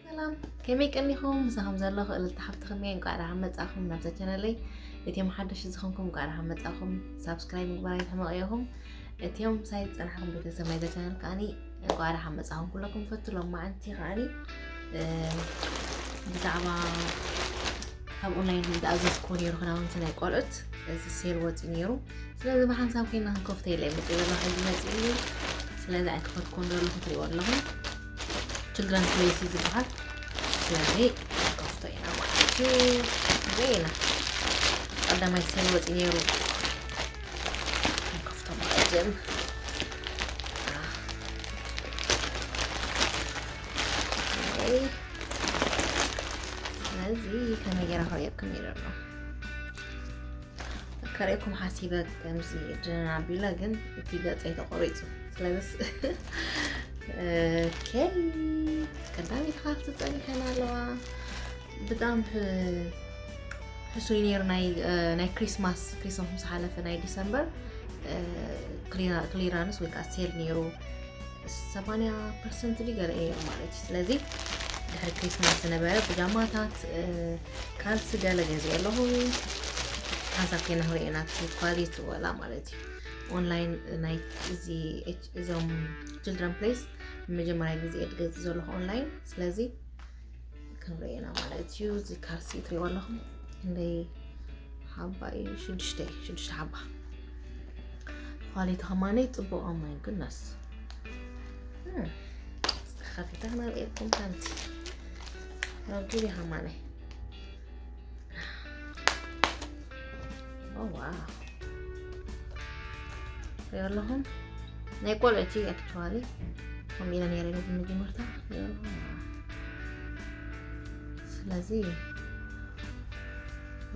ሰላም፣ ከመይ ቀኒኹም? ምሳኹም ዘለኹ እልልታ ሓፍትኹም እየ። እንቋዕ ደሓን መጻኹም ናብዛ ቻነለይ። እቲኦም ሓደሽቲ ዝኾንኩም እንቋዕ ደሓን መጻኹም። ሳብስክራይብ ምግባር ኣይትሕመቑ ኢኹም። እቲኦም ሳይ ዝጸናሕኩም ቤተሰብ ናይዛ ቻነል ከዓኒ እንቋዕ ደሓን መጻኹም። ኩለኩም ፈቱ። ሎማዓንቲ ከዓኒ፣ እ፣ ብዛዕባ ካብ ኦንላይን ዝኣዘዝኩዎ ነይሩ ክዳውንቲ ናይ ቆልዑት፣ እዚ ሴል ወጺኡ ነይሩ። ስለዚ ብሓንሳብ ኮይና ክንከፍቶ ኢለ እየ መጺእ ዘለኹ፣ ሕጂ መጺኡ እዩ። ስለዚ ኣይከፈትኩዎን ዘለኹ፣ ትሪእዎ ኣለኹም። ችልድረን ፕሌስ እዩ ዝበሃል። ስለዚ ክንከፍቶ ኢና ማለት እዩ። ሪኢና ቀዳማይ ሴል ወጺኡ ነይሩ። ክንከፍቶ ማለት እዩ። ኦኬ። ስለዚ ከመይ ገይራ ክርእየኩም ኢለ ኣለኹ። ከርእየኩም ሓሲበ ከምዚ ድነ ኣቢለ፣ ግን እቲ ገጸይ ተቆሪጹ። ስለዚ ኦኬ፣ ቀዳመይቲ ካልሲ ጸኒሐን ኣለዋ። ብጣዕሚ ሕ-፣ ሕሱይ ነይሩ። ናይ፣ እ፣ ናይ ክሪስማስ፣ ክሪስማስ ምስ ሓለፈ ናይ ዲሰምበር፣ እ፣ ክሊራ-፣ ክሊራንስ ወይ ከዓ ሴል ነይሩ። ሰማንያ ፐርሰንት ድዩ ገለ እዩ ማለት እዩ። ስለዚ ድሕሪ ክሪስማስ ዝነበረ ብጃማታት፣ እ፣ ካልሲ ገለ ገዚአ ኣለኹ። ሓንሳብ ከይና ክንሪኦ ኢና እቲ ኳሊቲ ወላ ማለት እዩ። ኦንላይን ናይ እዚ ኤች-፣ እዞም ችልድረን ፕሌስ ንመጀመርያ ግዜ እየ ዝገዝእ ዘለኹ ኦንላይን። ስለዚ ክንሪኦ ኢና ማለት እዩ። እዚ ካልሲ ትሪእዎ ኣለኹም። ክንደይ ሓባ እዩ? ሽዱሽተ፣ ሽዱሽተ ሓባ። ኳሊቲ ከማነይ ጽቡቕ። Oh my goodness። እም፣ እስከ ከፊተ ክነርእየኩም። ከምቲ ረጒድ እዩ ከማነይ። ኦ፣ ዋው። ሪኦ ኣለኹም። ናይ ቆልዑ እቲ ኣክቹዋሊ ከምኡ ኢለ ነይረ ነዚ መጀመርታ። ሪኦ ኣለኹም። ስለዚ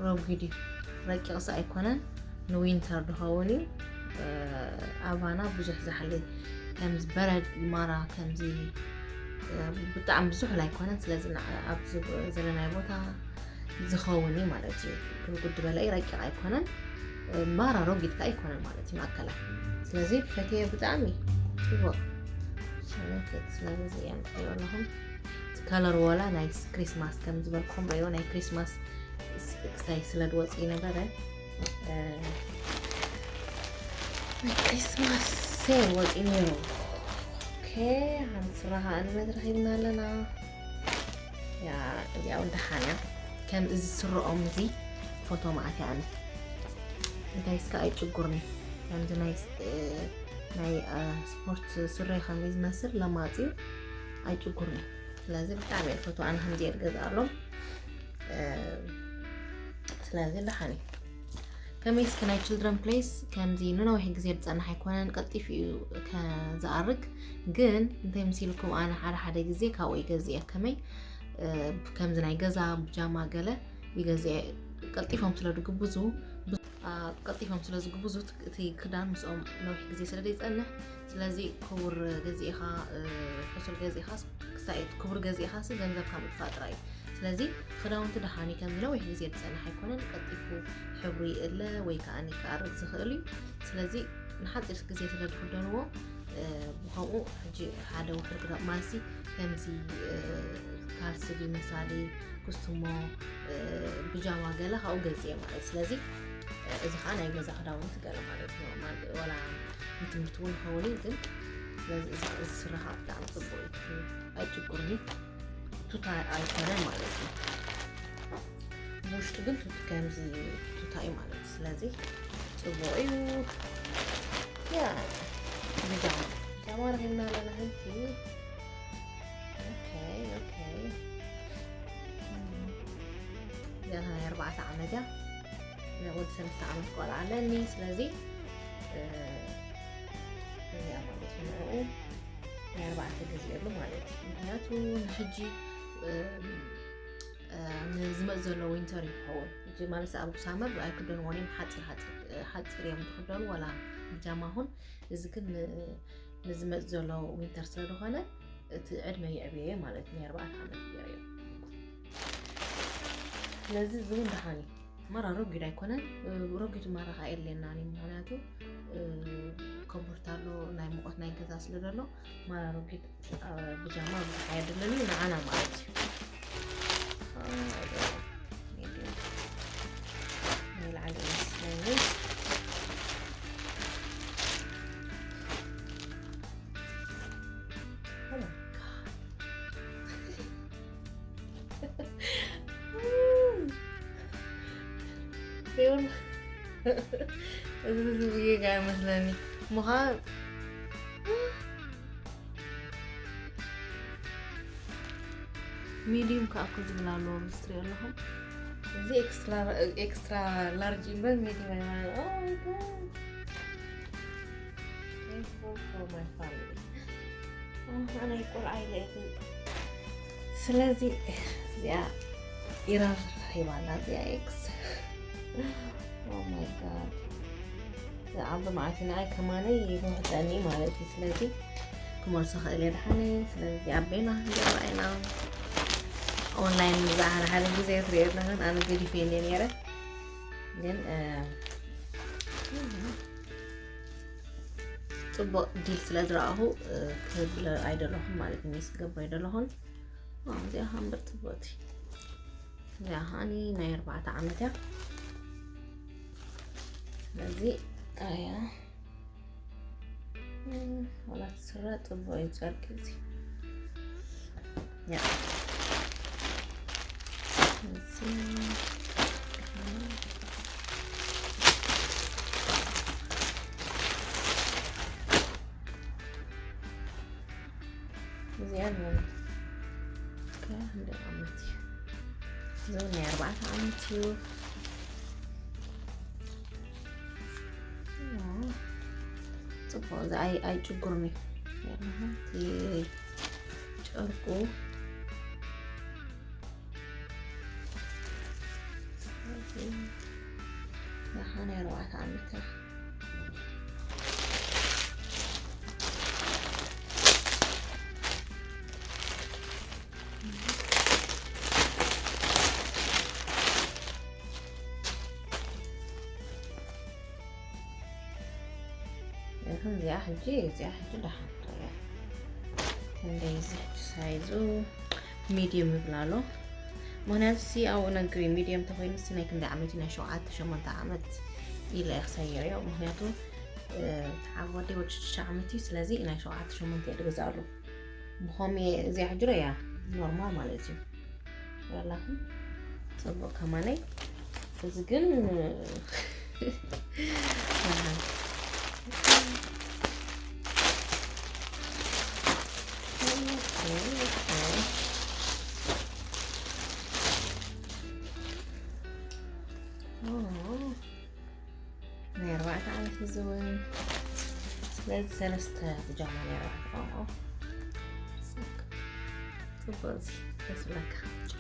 ረጒድ እዩ። ረቂቕ ስ ኣይኮነን። ንዊንተር ድኸውን እዩ። እ፣ ኣባና ብዙሕ ዝሓሊ ከምዚ በረድ ማራ ከምዚ፣ እ፣ ብጣዕሚ ብዙሕ ኣይኮነን። ስለዚ ንዓ-፣ ኣብዚ ዘለናዮ ቦታ ዝኸውን እዩ ማለት እዩ። ርጉድ ዝበለ እዩ፣ ረቂቕ ኣይኮነን። እ፣ ማራ ረጒድ ከኣ ኣይኮነን ማለት እዩ፣ ማእከላይ። ስለዚ ፈትየ ብጣዕሚ ጽቡቕ። ስለዚ እዚኣ ንሪኦ ኣለኹም። ከለር ወላ ናይ ክሪስማስ ከም ዝበልኩም ሪኦ፣ ናይ ክሪስማስ ስ-፣ ክሳይ ስለ ዝወጽእ ነበረ። እ፣ ናይ ክሪስማስ ሴል ወጺኡ ነይሩ። ኦኬ፣ ሓንቲ ስራ ኸኣ ንመድረኽ ሂብና ኣለና። ያ፣ እዚኣ እውን ደሓን እያ። ከም እዚ ስረኦም እዚ ፎቶ መኣት እያ ኣነ። እንታይ እስከ ኣይጭጉርኒ። ከምዚ ናይ ስ-፣ እ፣ ናይ፣ እ፣ ስፖርት ስረ ከመይ ዝመስል ለማጺ ኣይጭጉርኒ። ስለዚ ብጣዕሚ እየ ዝፈትዋ ኣነ ከምዚ እየ ዝገዝኣሎም። እ፣ ስለዚ ደሓን እዩ። ከመይ እስከ ናይ ችልድረን ፕሌስ ከምዚ ንነዊሕ ግዜ ዝጸንሕ ኣይኮነን፣ ቀልጢፉ እዩ ከ-፣ ዝኣርግ። ግን እንታይ ምስ ኢልኩም ኣነ ሓደ ሓደ ግዜ ካብኡ ይገዝእ እየ። ከመይ፣ እ፣ ከምዚ ናይ ገዛ ብጃማ ገለ ይገዝእ እየ። ቀልጢፎም ስለ ዝግብዙ፣ ብ-፣ ኣ፣ ቀልጢፎም ስለ ዝግብዙ እቲ፣ እቲ ክዳን ምስኦም ነዊሕ ግዜ ስለ ዘይጸንሕ፣ ስለዚ ክቡር ገዚእኻ፣ እ፣ ሕሱር ገዚእኻስ ክሳይ ክቡር ገዚእኻስ ገንዘብካ ምጥፋእ ጥራይ እዩ። ስለዚ ክዳውንቲ ደሓን እዩ፣ ከም ነዊሕ ግዜ ዝጸንሕ ኣይኮነን፣ ቀልጢፉ ሕብሩ ይእለ ወይ ከኣ ክኣርግ ዝኽእል እዩ። ስለዚ ንሓጺር ግዜ ስለ ዝኽደንዎ፣ እ፣ ብኸምኡ ሕጂ ሓደ ውሕድ ክዳን ማለትሲ ከምዚ፣ እ፣ ካልሲ ድዩ መሳሊ፣ ኩስትሞ፣ እ፣ ብጃማ ገለ ካብኡ ገዝእ እየ ማለት። ስለዚ፣ እ፣ እዚ ኸኣ ናይ ገዛ ክዳውንቲ ገለ ማለት እዩ። ኖርማል ዋላ ንትምህርቲ እውን ይኸውን እዩ፣ ግን ስለዚ እዚ፣ እዚ ስረ ኸኣ ብጣዕሚ ጽቡቕ እዩ። ኣይጭጉርኒ። ቱታ ኣይኮነን ማለት እዩ። ብውሽጡ ግን ቱት ከምዚ ቱታ እዩ ማለት እዩ። ስለዚ ጽቡቕ እዩ። ያ፣ ብጃማ፣ ብጃማ ረኺብና ኣለና ሕጂ። ኦኬ፣ ኦኬ። እም፣ እዚኣ ናይ ኣርባዕተ ዓመት እያ። ናይ ወዲ ሰለስተ ዓመት ቆልዓ ኣለኒ። ስለዚ፣ እ፣ እዚኣ ማለት እዩ ንዕኡ ናይ ኣርባዕተ ገዚኤሉ ማለት እዩ። ምኽንያቱ ንሕጂ፣ እ፣ እ፣ ንዝመጽእ ዘሎ ዊንተር እዩ ክኸውን። ሕጂ ማለት ኣብ ሳመር ኣይክደንዎን እዮም፣ ሓጺር፣ ሓጺር፣ እ፣ ሓጺር እዮም ዝኽደኑ፣ ዋላ ብጃማ ይኹን። እዚ ግን ን-፣ ንዝመጽእ ዘሎ ዊንተር ስለ ዝኾነ፣ እቲ ዕድመ ይዕብየዮ ማለት እዩ። ናይ ኣርባዕተ ዓመት ገይረዮ። ስለዚ እዚ እውን ደሓን እዩ። ማራ ረጒድ ኣይኮነን። እ፣ ረጒድ ማራ ኸኣ የድልየናን እዩ። ምኽንያቱ፣ እ፣ ኮምፎርት ኣሎ፣ ናይ ሙቐት ናይ ገዛ ስለ ዘሎ፣ ማል ኣሮጊት፣ አ፣ ብጃማ ብዙሕ ኣየድልን እዩ፣ ንዓና ማለት እዩ። አ፣ ሜድዮም ናይ ላዕሊ እዩ መስለኒ። Oh my God. ሪውን እዚ ዝብዬ ጋር መስለኒ ምዃን። ሚዲዩም ከዓ እኮ ዝብል ኣለዎ፣ ምስ ትሪኦ ኣለኹም። እዚ ኤክስትራ፣ ኤክስትራ ላርጅ እምበር ሚዲዩም ኣይኮነን። Oh my God. Thankful for my family. ኣነ ቆልዓ ኢለ እየ። ስለዚ እዚኣ ኢራር ረኺባና፣ እዚኣ ኤክስ። Oh my God። ዓቢ መዓት ንኣይ ከማነይ ይውሕጠኒ ማለት እዩ። ስለዚ ክመልሶ ክእል እየ ድሓን። ስለዚ ኣቤና ክንገባ ኢና። ኦንላይን ብዛዕባ ሓደ ግዜ ትሪኦ ኣለኽን፣ ኣነ ገዲፈ እየ ነይረ። ግን፣ እ፣ ጽቡቕ ዲል ስለ ዝረኣኹ፣ እ፣ ክብል ኣይደለኹን ማለት እዩ። ሚስ ክገብር ኣይደለኹን። ዋ፣ እዚኣ ኸኣ እምበር ጽቡቕቲ። እዚኣ ኸኣኒ ናይ ኣርባዕተ ዓመት እያ። ስለዚ፣ ኣያ፣ እ፣ ዋላ እቲ ስረ ጽቡቕ እዩ፣ ጨርቂ እዚ። ያ። እዚ፣ እዚኣ ንበል። ከ ክንደይ ዓመት እዩ? እዚ እውን ናይ ኣርባዕተ ዓመት እዩ። ያ፣ ጽቡቕ፣ እዚ ኣይ-፣ ኣይጭጉርን እዩ። ያ፣ እቲ ጨርቁ ደሓን ኣርባዕተ ዓመት እያ። እቶም እዚኣ ሕጂ፣ እዚኣ ሕጂ ደሓን እያ። ክንደይ እዚ ሕጂ ሳይዙ ሚድየም ይብል ኣሎ። ምኽንያቱ ሲ ኣብኡ ነግሪ ሚድየም ተኾይኑ ሲ ናይ ክንደይ ዓመት እዩ? ናይ ሸውዓተ ሸሞንተ ዓመት ኢለ እየ ክሰይር እዮ። ምኽንያቱ፣ እ፣ እቲ ዓብ ወደይ ወዲ ሽዱሽተ ዓመት እዩ። ስለዚ ናይ ሸውዓተ ሸሞንተ እየ ዝገዝኣሉ። ብኸምኡ እየ እዚኣ ሕጂ እያ ኖርማል ማለት እዩ። ያላኹም ጽቡቕ ከማነይ። እዚ ግን፣ ናይ ኣርባዕተ ዓመት እዚ እውን። ስለዚ ሰለስተ ብጃማ ናይ ኣርባዕተ ቆልዑ። ጽቡቕ፣ እዚ ደስ ብለካ። ኦኬ።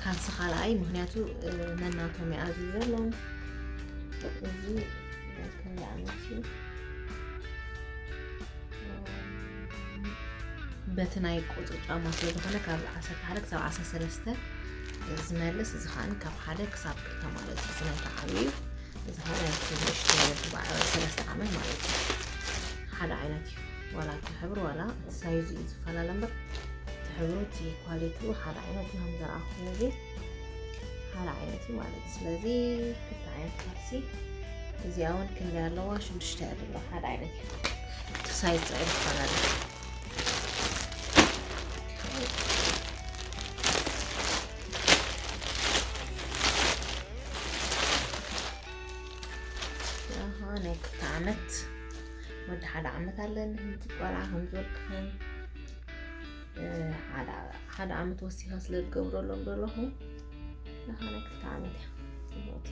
ካልሲ ካልኣይ፣ ምኽንያቱ፣ እ፣ ነናቶም እየ ኣዚዘሎም። እዚ ናይ ክንደይ ዓመት እዩ? በቲ ናይ ቁጽሪ ጫማ ስለ ዝኾነ ካብ ዓሰርተ ሓደ ክሳብ ዓሰርተ ሰለስተ ዝመልስ፣ እዚ ኸኣ ካብ ሓደ ክሳብ ክልተ ማለት እዩ። እዚ ናይ ተዓብዩ፣ እዚ ኸኣ ናይ ንእሽቶ ወዲ በዓ-፣ ሰለስተ ዓመት ማለት እዩ። ሓደ ዓይነት እዩ። ዋላ እቲ ሕብሪ ዋላ እቲ ሳይዝ እዩ ዝፈላለ እምበር፣ እቲ ሕብሪ፣ እቲ ኳሊቲኡ ሓደ ዓይነት እዩ። ከም ዘርኣኹም እዚ ሓደ ዓይነት እዩ ማለት እዩ። ስለዚ ክልተ ዓይነት ካልሲ፣ እዚኣ እውን ክንደይ ኣለዋ? ሽዱሽተ እያ ዘለዋ። ሓደ ዓይነት እዩ። እቲ ሳይዝ ጥራይ ይፈላለ። ኣሃ፣ ናይ ክልተ ዓመት ወዲ ሓደ ዓመት ኣለኒ። ከምዚ ቆልዓ ከም ዝበልክኽን፣ እ፣ ሓደ፣ ሓደ ዓመት ወሲኻ ስለ ዝገብረሎም ዘለኹ፣ ንኻ ናይ ክልተ ዓመት እያ። ጽቡቕቲ።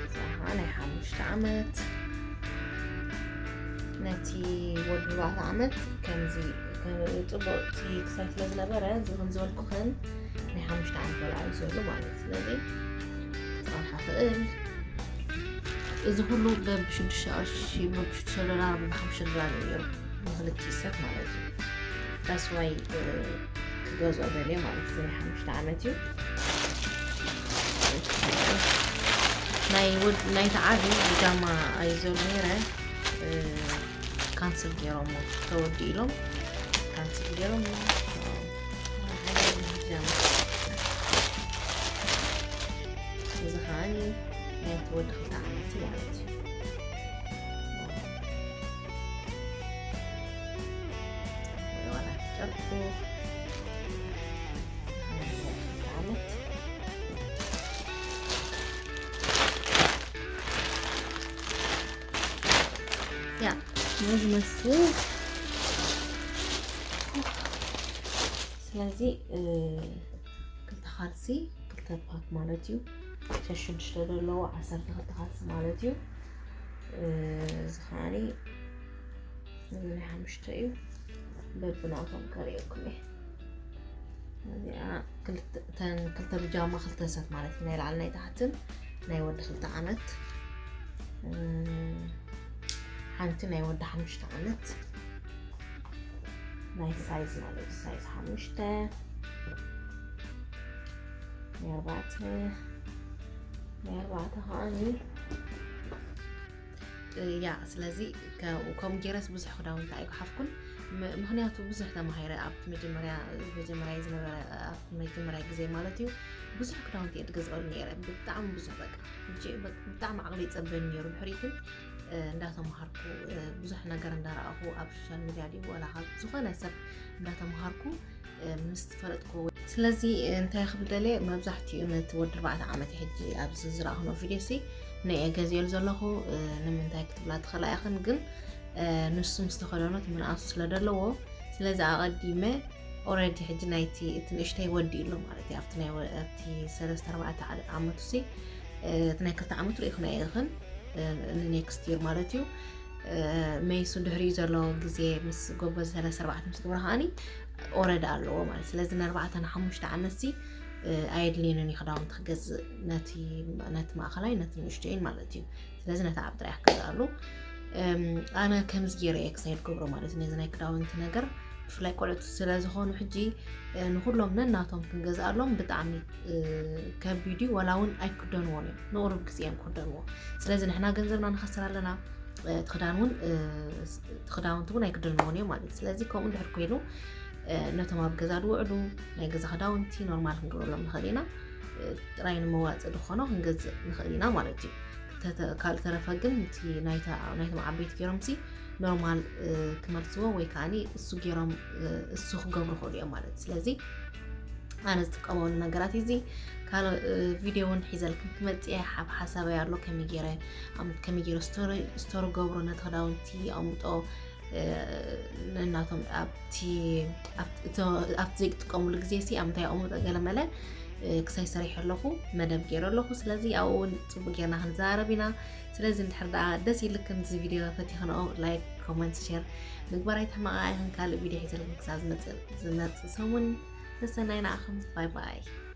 እዛ ናይ ሓሙሽተ ዓመት ነቲ ዓመት ከምዚ ጽቡቕ ክሳይ ስለ ዝነበረ፣ እዚ ከም ዝበልኩኽን ናይ ሓሙሽተ ዓመት ቆልዓ እዩ ዘሎ ማለት እዩ። ስለዚ ክጸንሓ ክእል። እዚ ኩሉ በብሽዱሽተ ቅርሺ፣ በብሽዱሽተ ዶላር፣ በብሓሙሽተ ዶላር እዩ ነይሩ፣ ንክልቲኡ ሰብ ማለት እዩ። That's why ክገዝኦ ደልየ ማለት እዩ። ናይ ሓሙሽተ ዓመት እዩ። ናይ ወድ-፣ ናይቲ ዓቢ ብጃማ እዩ ዘሎ ነይረ፣ ካንስል ገይሮሞ፣ ተወዲኡ ኢሎም ካንስል ገይሮሞ። እዚ ከዓኒ ናይ ወዲ ክልተ ዓመት ማለት እዩ። ዋላ ጨርቁ ዓመት ያ ነዚ መስል። ስለዚ ክልተ ካልሲ፣ ክልተ ፓክ ማለት እዩ። ሸዱሽተ ዘለዎ ዓሰርተ ክልተ ካልሲ ማለት እዩ። እዚ ከዓኒ እዚ ናይ ሓሙሽተ እዩ። በብናቶም ከርእየኩም እየ። እዚኣ ክልተ፣ እተን ክልተ ብጃማ ክልተ ሰት ማለት እዩ። ናይ ላዕሊ ናይ ታሕትን ናይ ወዲ ክልተ ዓመት፣ እም፣ ሓንቲ ናይ ወዲ ሓሙሽተ ዓመት። ናይ ሳይዝ ማለት እዩ። ሳይዝ ሓሙሽተ፣ ናይ ኣርባዕተ፣ ናይ ኣርባዕተ ከዓኒ ያ። ስለዚ ከ-፣ ከምኡ ገይረስ ብዙሕ ክዳውንቲ ኣይገሓፍኩን። ም-፣ ምኽንያቱ ብዙሕ ተማሂረ ኣብቲ መጀመርያ፣ መጀመርያ ዝነበረ፣ ኣብቲ መጀመርያ ግዜ ማለት እዩ፣ ብዙሕ ክዳውንቲ እየ ዝገዝኣሉ ነይረ። ብጣዕሚ ብዙሕ በቃ። ብጭ-፣ በ-፣ ብጣዕሚ ዓቕሊ ይጸበኒ ነይሩ። ድሕሪት ግን፣ እ፣ እንዳተማሃርኩ፣ እ፣ ብዙሕ ነገር እንዳረኣኹ ኣብ ሶሻል ሚድያ ድዩ ወላ ካብ ዝኾነ ሰብ እንዳተማሃርኩ፣ እ፣ ምስ ፈለጥኩ። ስለዚ እንታይ ክብል ደልየ፣ መብዛሕትኡ ነቲ ወዲ ኣርባዕተ ዓመት ሕጂ ኣብዚ ዝረኣኽኖ ቪድዮ ሲ ንየ ገዚኦሉ ዘለኹ፣ እ፣ ንምንታይ ክትብላ ትኽእላ ኢኽን፣ ግን፣ እ፣ ንሱ ምስ ተኸደኖት ምንኣሱ ስለ ዘለዎ፣ ስለዚ ኣቐዲመ ኦልሬዲ ሕጂ ናይቲ እቲ ንእሽተይ ወዲኡ ኣሎ ማለት እዩ። ኣብቲ ናይ ወ-፣ ኣብቲ ሰለስተ ኣርባዕተ ዓ-፣ ዓመቱ ሲ፣ እ፣ እቲ ናይ ክልተ ዓመቱ ርኢኽና ኢኽን፣ እ፣ ንኔክስት ይር ማለት እዩ። እ፣ መይሱ ድሕሪኡ ዘሎ ግዜ ምስ ጎበዝ ሰለስተ ኣርባዕተ ምስ ገብረ ከዓኒ ኦረድ ኣለዎ ማለት። ስለዚ ንኣርባዕተ ንሓሙሽተ ዓመት ሲ፣ እ፣ ኣየድልየንን እዩ ክዳውንቲ ክገዝእ ነቲ፣ ነቲ ማእኸላይ ነቲ ንእሽተይን ማለት እዩ። ስለዚ ነቲ ዓቢ ጥራይ ክገዝኣሉ። እም፣ ኣነ ከምዚ ገይረ እየ ክሳይድ ገብሮ ማለት እዩ። ነዚ ናይ ክዳውንቲ ነገር ብፍላይ ቆልዑት ስለ ዝኾኑ ሕጂ፣ እ፣ ንኹሎም ነናቶም ክንገዝኣሎም ብጣዕሚ፣ እ፣ ከቢድ እዩ። ዋላ እውን ኣይክደንዎን እዮም። ንቑሩብ ግዜ እዮም ክደንዎ። ስለዚ ንሕና ገንዘብና ንኸስር ኣለና። እ፣ እቲ ክዳን እውን፣ እ፣ እቲ ክዳውንቲ እውን ኣይክደንዎን እዮም ማለት እዩ። ስለዚ ከምኡ እንድሕር ኮይኑ፣ እ፣ ነቶም ኣብ ገዛ ዝውዕሉ ናይ ገዛ ክዳውንቲ ኖርማል ክንገብረሎም ንኽእል ኢና። እ፣ ጥራይ ንመዋፅእ ዝኾኖ ክንገዝእ ንኽእል ኢና ማለት እዩ። ተተ-፣ ካልእ ተረፈ ግን እቲ ናይታ-፣ ናይቶም ዓበይቲ ገይሮም ሲ ኖርማል፣ እ፣ ክመልስዎ ወይ ከዓኒ እሱ ገይሮም፣ እ፣ እሱ ክገብሩ ይኽእሉ እዮም ማለት እዩ። ስለዚ ኣነ ዝጥቀመሉ ነገራት እዚ ካልእ፣ እ፣ ቪድዮ እውን ሒዘልክን ክመፅእ እየ። ሓብ ሓሳበይ ኣሎ ከመይ ገይረ፣ ኣም-፣ ከመይ ገይረ ስቶሪ፣ ስቶሪ ገብሮ ነቲ ክዳውንቲ ኣምጦ፣ እ፣ ነናቶም ኣብቲ፣ ኣብቲ፣ እቶ-፣ ኣብቲ ዘይጥቀሙሉ ግዜ ሲ ኣብ ምንታይ ኣቕምጦ ገለ መለ፣ እ፣ ክሳይ ሰሪሐ ኣለኹ፣ መደብ ገይረ ኣለኹ። ስለዚ ኣብኡ እውን ፅቡቅ ጌርና ክንዘራረብ ኢና። ስለዚ እንድሕር ደኣ ደስ ኢልክን እዚ ቪድዮ ፈቲኽንኦ ላይክ፣ ኮመንት፣ ሼር ምግባር ኣይትሕመቓ። ኣይኽን ካልእ ቪድዮ ሒዘልኩም ክሳብ ዝመፅእ፣ ዝመፅእ ሰሙን ተሰናይ ንዓኹም። ባይ ባይ።